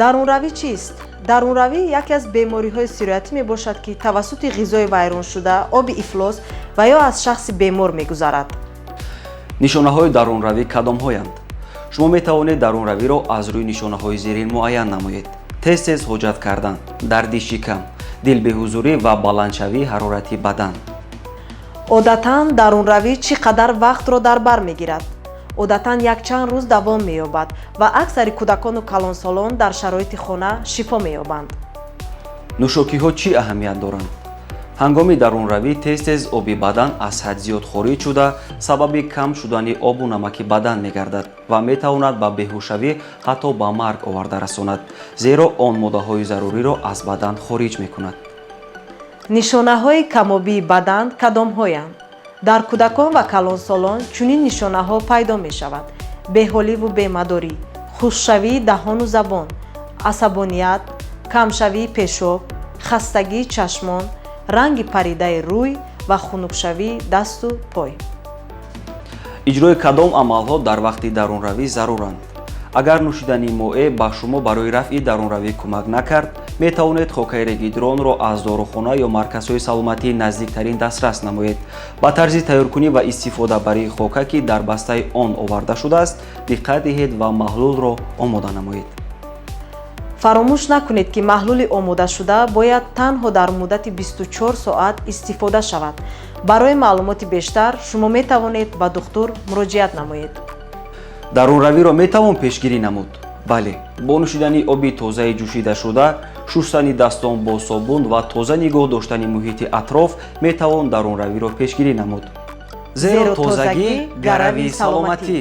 Дарунравӣ чист? Дарунравӣ яке аз бемориҳои сироятӣ мебошад, ки тавассути ғизои вайроншуда, оби ифлос ва ё аз шахси бемор мегузарад. Нишонаҳои дарунравӣ кадомҳоянд? Шумо метавонед дарунравиро аз рӯи нишонаҳои зерин муайян намоед: тез тез ҳоҷат кардан, дарди шикам, дилбеҳузурӣ ва баландшавии ҳарорати бадан. Одатан дарунравӣ чӣ қадар вақтро дар бар мегирад? Одатан якчанд рӯз давом меёбад ва аксари кӯдакону калонсолон дар шароити хона шифо меёбанд. Нӯшокиҳо чӣ аҳамият доранд? Ҳангоми дарунравӣ тез тез оби бадан аз ҳад зиёд хориҷ шуда, сабаби кам шудани обу намаки бадан мегардад ва метавонад ба беҳушшавӣ, ҳатто ба марг оварда расонад, зеро он моддаҳои заруриро аз бадан хориҷ мекунад. Нишонаҳои камобии бадан кадомҳоянд? Дар кӯдакон ва калонсолон чунин нишонаҳо пайдо мешавад: беҳоливу бемадорӣ, хушкшавии даҳону забон, асабоният, камшавии пешоб, хастагии чашмон, ранги паридаи рӯй ва хунукшавии дасту пой. Иҷрои кадом амалҳо дар вақти дарунравӣ заруранд? Агар нӯшидани моеъ ба шумо барои рафъи дарунравӣ кӯмак накард, метавонед хокаи регидронро аз дорухона ё марказҳои саломатии наздиктарин дастрас намоед. Ба тарзи тайёркунӣ ва истифодабарии хока, ки дар бастаи он оварда шудааст, диққат диҳед ва маҳлулро омода намоед. Фаромӯш накунед, ки маҳлули омодашуда бояд танҳо дар муддати 24 соат истифода шавад. Барои маълумоти бештар шумо метавонед ба духтур муроҷиат намоед. Дарунравиро метавон пешгирӣ намуд? Бале, бо нӯшидани оби тозаи ҷӯшидашуда, шустани дастон бо собун ва тоза нигоҳ доштани муҳити атроф метавон дарунравиро пешгирӣ намуд, зеро тозагӣ гарави саломатӣ.